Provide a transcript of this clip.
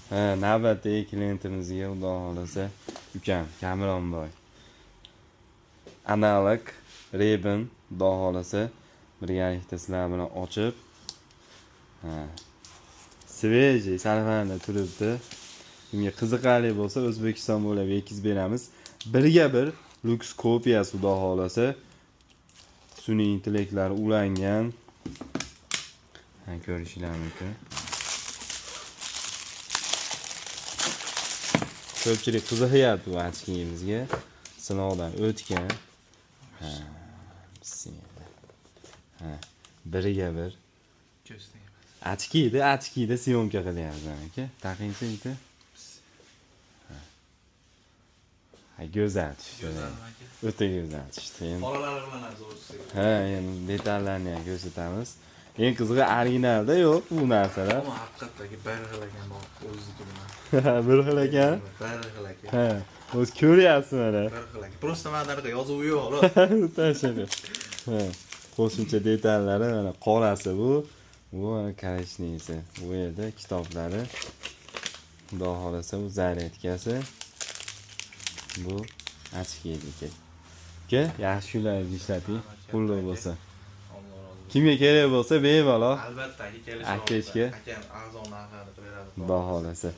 Ha, navbatdagi klientimizga xudo xohlasa ukam Kamronboy. Analog Ray-Ban xudo xohlasa birgalikda sizlar bilan ochib, ha, свежий salfanda turibdi. Kimga qiziqarli bo'lsa, O'zbekiston bo'ylab yetkazib beramiz. Birga bir люкс kopiyasi xudo xohlasa. Sun'iy intellektlari ulangan. Ha, ko'rishinglar mumkin. Ko'pchilik qiziqyapti bu ochkimizga. Sinovdan o'tgan. Ha, bismillah. Ha, biriga bir. Ochkida, ochkida съёмка qilyapmiz aka. Taqingchi bitta. Ha, go'zal tushdi. O'ta go'zal tushdi. Endi Bolalar bilan zo'r. Ha, endi detallarni ham ko'rsatamiz. Eng qizig'i originalda yo'q bu narsalar. Ammo haqiqatdagi bir xil ekan bu o'ziniki bilan. Bir xil ekan. Bir xil ekan. Ha, o'zi ko'ryapsiz mana. Bir xil ekan. Просто mana bunaqa yozuvi yo'q, xolos. Tashadi. Ha, qo'shimcha detallari mana qorasi bu. Bu mana коричневый si. Bu yerda kitoblari. Xudo xohlasa bu zaryadkasi. Bu ochkidiki. Aka, yaxshi kunlaringizni ishlating. Pulli bo'lsa. Alloh rozi bo'lsin. Kimga kerak bo'lsa bemalol Albatta aka kelish. Aka ishga. Akam arzon narxlarda qilib beradi. Xudo xohlasa.